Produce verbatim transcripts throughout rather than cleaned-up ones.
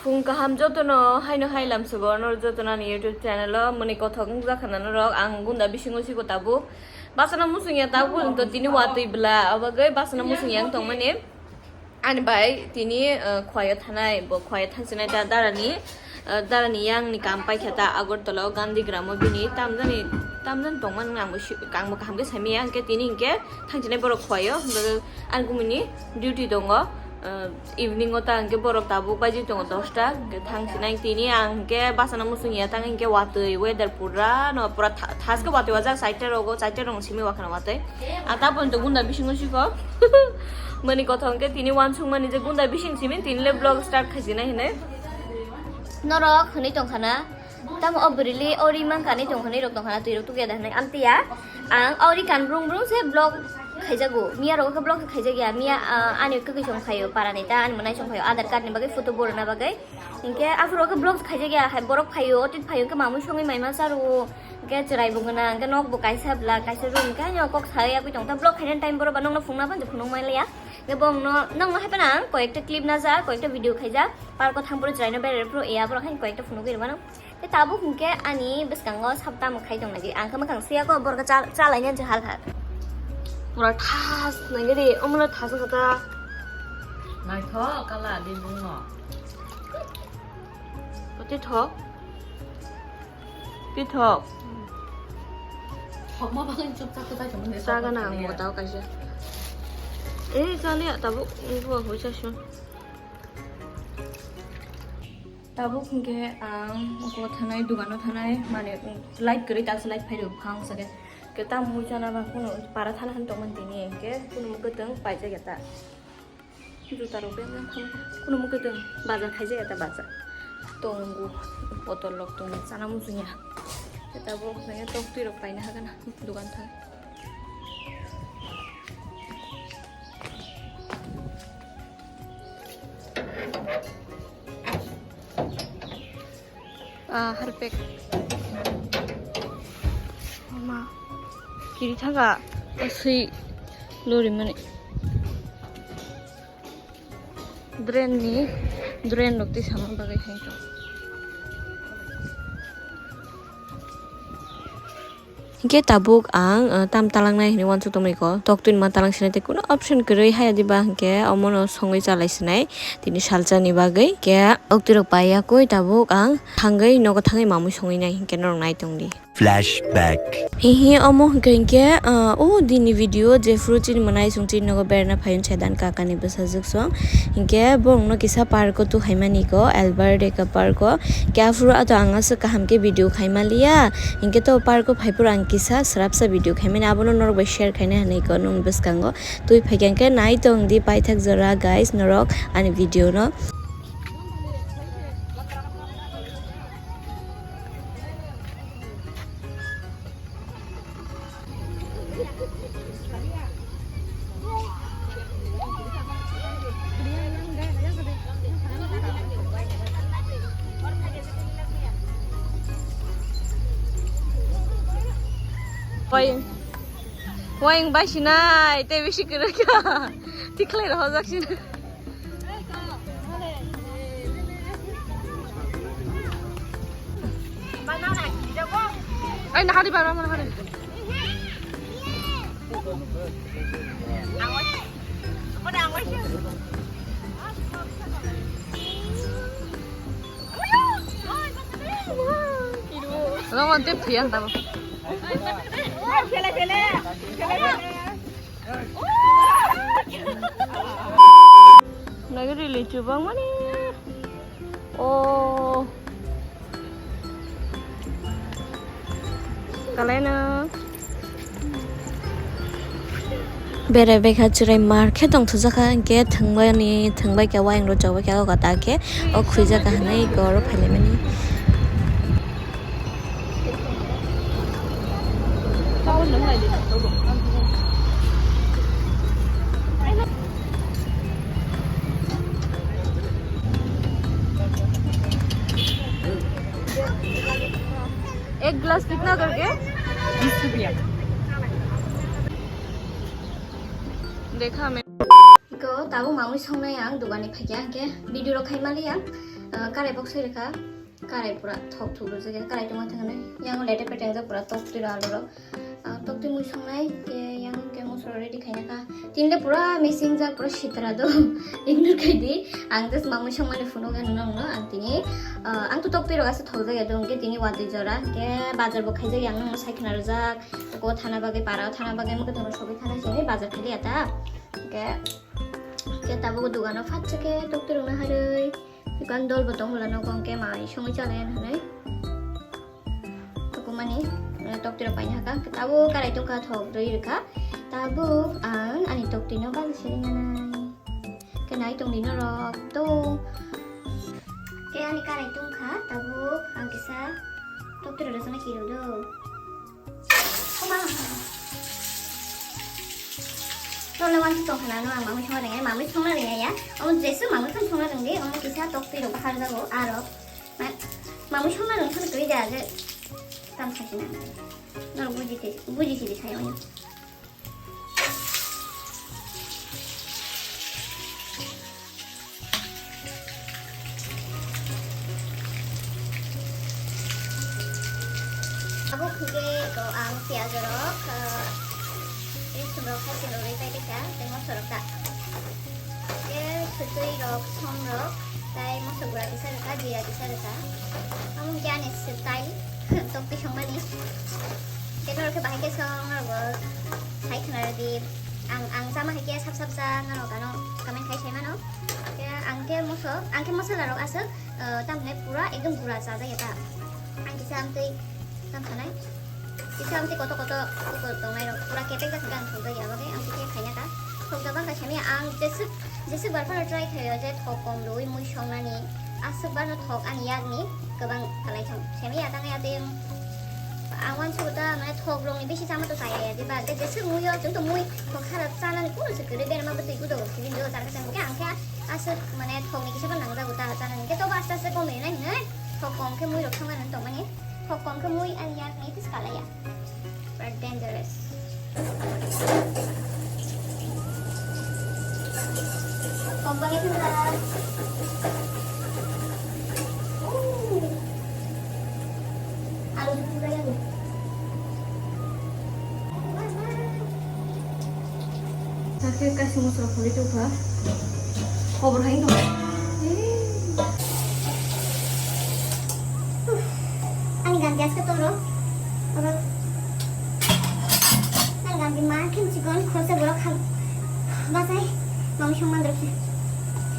Phung kaham jotono haino hai lamsogo norok jotono ani YouTube channel o mwnwi kothok wngjakha na norok. Ang gunda bisingo sigo tabuk basana musungya tabuk to tini watwi bwla, abagwi basana musungya wng tongmani. Ani bai tini, uh, khwlai o thanai, bo khwlai o thangsinai da, darani, uh, darani yang ni kam paikha ta Agartala o Gandhi Gram o bini tamjani, tamjani tongmani ang bo si-, ang bo kaham khe saimanya, hwnkhe tini hwnkhe thangsinai borok khwlai o, hwnkhe ani gumini duty tongo, uh, evening o ta hwnkhe borok tabuk baji tongo dosta, hwnkhe thangsinai tini ang hwnkhe basana musungya tang hwnkhe watwi weather pura no pura tha-, thaske watwi wajak chaita rogo, chaita rong simi wakhana watwi. Ang ta poito gunda bisingo siko. Mani kothok hwnkhe tini wansukmani je gunda bising simi tini le vlog start khaijinai hinwi. Norok hwnwi tongkha na, tamo o bwrwili o ri mankha hinwi tongkha, hinwi rok tongkha na, twi rok tukya da hinwi. Amtwi ya, ang o ri kan brung brung se vlog khaijago. Miya rok khe vlog khaijakya. Miya, ah, ani kwkwi song khaio, para ni ta ani mwnai song khaio, Aadhaar card ni bagwi photo borokna bagwi. Hinkhe aphuru khe vlog khaijakya, hai borok phaio, otit phaio, hinkhe mamui songwi maima charo, hinkhe chwrai bo gwnang, hinkhe nok bo kaisa bwla, kaisa room, hinkhe haino kok sawi yakwi tong. Ta vlog khainani time borok ba nokno phunukna phano phunuk manliya. Hinkhe bo nokno, nokno hai phano ang koyekta clip najak, koyekta video khaijak, park o thang phuru chwraino berai phuru ya, borok haino koyekta phunugwi rwmano. Tei tabuk hinkhe ani bwskango sabtamo khai tong nai di. Ang khe mwkhang suyako, borok cha-, chalaini ansi hal hal. Pura thas nai di, omono thas wngkha ta. Naithok kala di bungno. Pati thok. Pi thok. Thokma bagwi chukchak khe paithakmani. Chaga na ang bo tao kaisa. Eh, chaliya tabuk, bo hoi chasung. Tabuk hwnkhe ang uko thanai, dukano thanai, mane, light kwrwi, taksa light phai rw phang sake. Khe tamo hwnwi chana ba, kuno para thana han tongmani tini, hwnkhe kuno mwkhwtwng paijak ya ta. Juta rok beng beng thang kha. Kuno mwkhwtwng bazar khaijak ya ta bazar. Tongo, botol rok tongo, chana muchungya. Khe tabuk hwnwi tok twi rok paina hagana, dukan thang. Ah, harpek. Ma. Kiri thaga. Asui. Lori mani. Drain ni. Drain rok twi sama bagwi hai to. Hinkhe tabuk ang, uh, tam talangnai hinwi uansuk tongmani kho. Tok twini ma talang sinai tei kuno option kwrwi haya diba hinkhe omono songwi chalai sinai tini salsa ni bagwi. Hinkhe oktwi rok pai yakwi tabuk ang thangwi nogo thangwi mamwi songwi nai hinkhe norok nai tongdi. Flashback. Hihi omo hinkhe hinkhe, uh, o dini video jephru chini mwnai chwng chini nogo berna phaiwi se dan kakani bwsajwk song. Hinkhe borokno kisa park o tuhaimani kho, Albert Ekta park o. Khe aphuru ato ang aswk kaham khe video khai manliya. Hinkhe to park o phaiphuru ang kisa swrapsa video khaimani, abono norok bai share khaina hinwi kho nwng bwskango. Twi phaikha hinkhe nai tongdi paithak jora guys norok ani video no. Wayang, wayang bai sinai, tei bisi kwrwi kha. Tikhlai rok hojak sinai. Ai, nahari bara, nahari. Lo ngon tip thiang tamo. Nagari lichu bang mani. Oh. Kalai no. Berai bai kha chwrai mar khe tong thujak kha, hinkhe thwngmani thwngbai khe wayang rok chok bai khe o kata khe o khwijak kha hinwi eko oro phailaimani. एक गिलास कितना करके? बीस रुपया। देखा मैं। Iko tabuk mamwi songnai ang dugani phaikha, hinkhe video rok khai maliya. Ah, karai bok soi rwkha, karai pura thok thok rwjak ya, karai tongma thangwi yang lete pete wngjak pura tok twi rw alu rok. Ah, tok twi mui songnai, ke yang ke mosoro ready khaina kha. Tini le pura missing jak, pura sitra do. Ignore khai di. Ang just mamui songmani phunuk ya nung nung no. Ang tini, ah, ang to tok twi rok asa thok jak ya do, ke tini watwi jora, ke bazar bo khaijak yang nung sai khna rwjak. Ko thana bagwi, para thana bagwi, mukhe tongma sogwi thana sini bazar khai di ata. Ke, ke tabuk dogano phatsa ke tok twi rok na harwi. Ikan dol bo tong bwla nogo hwnkhe mai songwi chalayan hwnwi. Tukumani, eh, toktwi rok paina haka. Tabuk karai tongkha thok rwi rwkha. Tabuk ang ani toktwi no bal seri nanai. Khe nai tong di norok to. Khe ani karai tongkha, tabuk ang kisa toktwi rok rwjaknai kiro do. Tole wan tong khana no ang mamui songna ringya, mamui songna ringya ya. Omo jesu mamui kham songna ringdi, omo kisa tok twi rok bahar jago aro. Ma-, mamui songna ring thang twi ja je tam khasina. Nor buji te, buji sidi sayo. Abo hwnkhe ko ang piyaj rok, ah, rwsong rok hai se rwgwi pai rwkha, tei moso rok ta. Khe swtwi rok, som rok, tei moso gura kisa rwkha, jira kisa rwkha. Amo hwnkhe ani style, tok twi songmani. Tei norok khe bahai khe song, norok bo sai khna rwdi. Ang, ang chama hai khe sap sap cha, norok ano comment khai sai mano. Khe ang khe moso, ang khe mosola rok aswk, eh, tamni pura ekdom gura cha jaya ta. Ang kisa amtwi tam sanai. Kisa amtwi koto koto, koto tongnai rok pura kepek jak khe ang thok jaya bagwi ang khe khaina ta. Thok jaba kha sami ang jeswk, jeswk bar phano try khaio je thok kom rwi mui songnani. Aswk barno thok ani yakni kwbang kwlai thang. Semi ya tang ya tei ang uansukgo ta, mane, thok rokni bisi chama to chaya ya, diba? Tei jeswk muiyo, chwng to mui thok hara chanani kuno se kwrwi, berma bwtwi gudo rok sibin do, char khe chang khe ang khe aswk, mane, thokni kisa bo nangjago ta chanani. Khe tobo aste aste kom rinai hinwi thok kom khe mui rok thangmani tongmani. Thok kom khe mui ani yakni twi swkalaiya. Pura dangerous. Company thangkha. Alu thangkha. Sakhe kaisa mosla khogwi tongkha. Khobor hai wngkha. Ani ganti aske toro. Oro. Ani ganti ma khe chikon khorsa borok kham. Bachai. Mami songman dorkhe.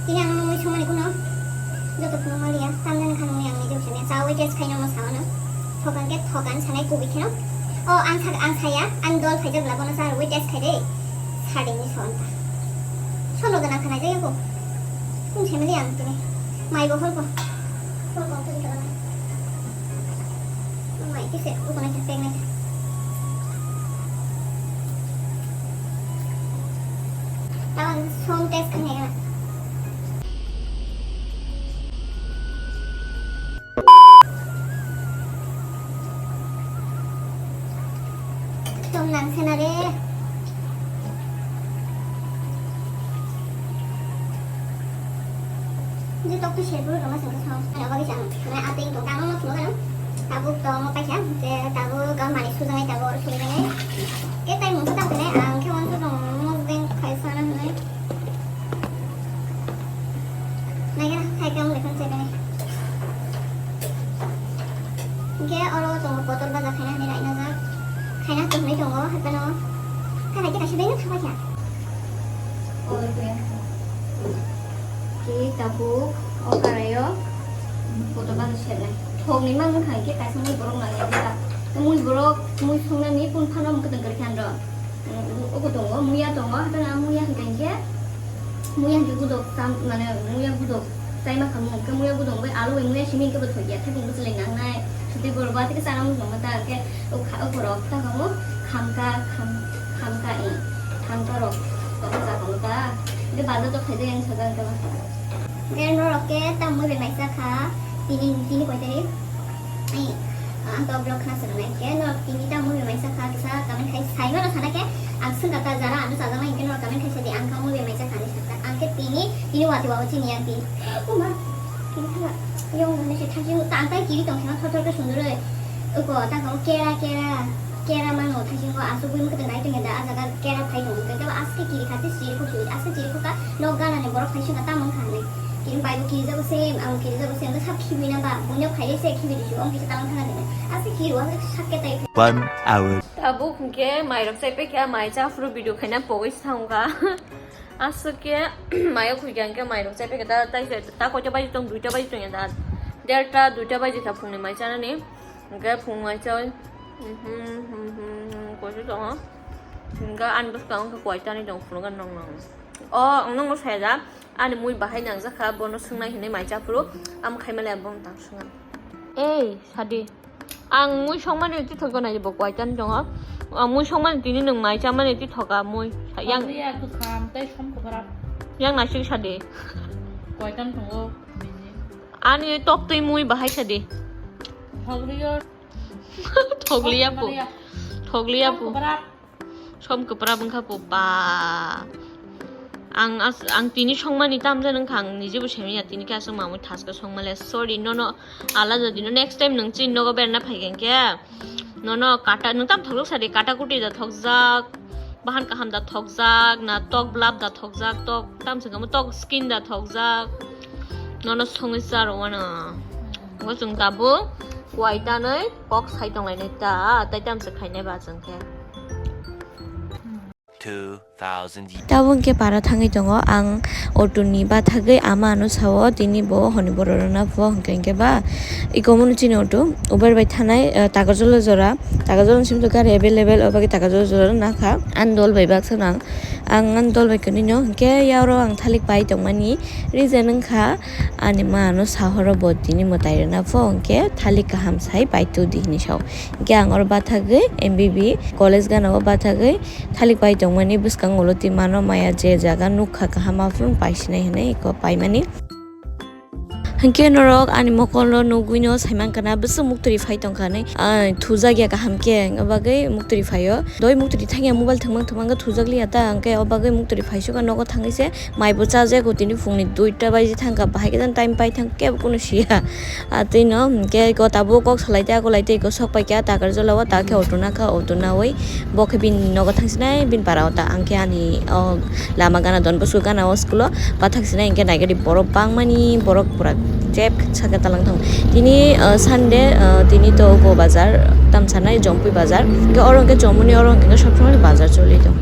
Tini ang mami songmani kuno. Joto phunuk maliya. Tamjani khanmani ang nijak sani. Chawi test khaino mo saono. Thokan khe thokan sanai kubui kheno. O ang sak, ang saya. Ang dol khaijak labo no sa rwi test khai de. Sarding ni son ta. Sono gana khana jaya ko. Kun chemeli ang tini. Mai bo hol ko. Hol ko tini kala. Mai kise ko kona kise pek nai. Tawan son test khane gana. Tong nang sena re. Je tok to share bro roma sengke song. Ano bagi sang. Mana ating tong tang mo sulo kan. Tabuk tong mo paisa. Je tabuk gam mani sujangai tabuk sujangai. Ke tai mo tabuk ne ang ke wan to tong mo beng khai sana ne. Naikhe na, hai khe ang lekha chai khe. Hinkhe oro tongo potol baja khaina hinwi raina jak. Khaina tongwi tongo, hai phano. Kha hai khe kaisa beng thangbai kha. Ki tabuk o karaio potol baja sernai. Thokni mang wngkha hinkhe kaisa mui borok nangya bwkha. Mui borok mui songnani phun phano mwkhwtwng kwrwi kha nw. Obo tongo, muya tongo, hapheno a muya hinkhe hinkhe, muya hinkhe gudok cham, mane muya gudok chaima khamu, hinkhe muya gudok bai alu bai muya simi hinkhe bo thokya, thaiphung bwchwlwi nangnai, sutwi borok ba thikhe chana mung tongma ta, hinkhe o kha-, o borok ta khamu, khamka, kham-, khamka, eh, khamka rok tongma ta khamu ta, hinkhe bazar rok khaide yang sajak hinkhe ba. Hinkhe norok khe ta mui bai maisa kha, tini, tini koi tarik? Ai, ang to vlog khna swrwngnai khe, norok tini ta mui bai maisa kha, kisa comment khai sai mano sana khe, ang swngkha ta jara ano chajaknai hinkhe norok comment khai sadi, ang kha mui bai maisa kha hinwi sakha. Ang khe tini, tini watwi wawi chini yang tini. Uma. Kiri kha, yong nang se thajing ta ang tai kiri tong kha thor thor khe sunduroi. Uko ta kong kera kera kera mano thajing ko asuk bui mukhe dai tong da ajaga kera phai tong khe ba aske kiri khate siri ko sui aske siri ko ka nok gana ne borok phai sung ta mung kha ne. Kiri bai bo kiri jago se ang kiri jago se ang sab khibi na ba bunya phai se khibi di ong kisa ta lang thana de. Aske kiri wa sak ke tai. One hour. Tabuk hwnkhe mairok chai pekha mai cha phuru video khaina pogwi songkha. Aswk khe mayo khuikha hwnkhe mairok chai pekha ta, tai ta koita baji tong, duita baji tong ya da. Derta, duita baji kha phungni mai chanani. Hwnkhe phung mai chai. Mhm, mhm, mhm, koisu tongo. Hwnkhe ani bwskango hwnkhe koitani tong phunukha nong nong. O, ang nokno saya da. Ani mui bahai nangjakha, bono swngnai hinwi mai cha phuru. Amo khaima le bono tang swngan. Ei, sadi. Ang mui songmani tithok tongo nai bo koitan tongo. Ang mui songmani tini nwng mai chamani tithoka mui. Yang Hoglia kwkham tei som kwbrak. Yang nasik sadi. Koitan tongo bini. Ani tok twi mui bahai sadi. Hoglia. Thoglia po. Hoglia. Thoglia po. Som kwbrak. Som kwbrak wngkha po ba. Ang as-, ang tini songmani tamjani wngkha, ang nijebo semiya tini khe aswk mamwi thaska songmale. Sorry, nono ala jadino next time nwng chini nogo berna phaikha hwnkhe nono kata, nwng tam thokjak sadi, kata kuti da thokjak, bahan kaham da thokjak, na tok blab da thokjak, tok tam se kamo tok skin da thokjak, nono songwi charo wano. Bo chwng tabuk kuwai tanwi kok sai tonglainai ta, tai tam se khainai ba chwng khe. Two thousand years. Tabuk hwnkhe para thangwi tongo ang auto ni bathagwi ama ano sao tini bo hwnwi borok rwna pho hwnkhe hwnkhe ba iko munu chini auto Uber bai thanai, eh, Takarjala jora, Takarjala ni simi to gari available, obagwi Takarjala jora nakha. Ang dol bai baksa nang, ang ang dol bai kwnwi no hwnkhe yaoro ang thalik pai tongmani reason wngkha ani ma ano sahoro bo tini mwtai rwna pho hwnkhe thalik kaham sai pai tu di hinwi sao. Hwnkhe ang oro bathagwi M B B college gana o bathagwi thalik pai tongmani bwskango ulo twi mano maya je jaga nukha kaham aphuru paisinai hinwi eko paimani. Hwnkhe norok ani mokolo nugwino saimankha na bwswk muktwi phai tongkha hinwi, ah, thujak ya kaham khe wngya bagwi muktwi phaio. Doi muktwi thangya mobile thwngmang thwngmang khe thujak liya ta hwnkhe o bagwi muktwi phaisukha nogo thangwi se. Mai bo chajago tini phungni duita baji thangkha, bahai khe time pai thang kebo kunu siya. Ah, twi no hwnkhe iko tabuk kok salai tei akolai tei iko sok paikha Takarjala o, ta khe auto nakha, auto nawi bo khe bini nogo thangsinai bini para o ta, ang khe ani o lama gana Don Bosco gana o school o bathaksinai hwnkhe naikhe borok bangmani borok pura jeb saka talang thang. Tini, ah, Sunday, ah, tini to oko bazar tamsanai Jompui bazar, hwnkhe oro hwnkhe Jomuni oro hwnkhe sob somoi bazar choli tong.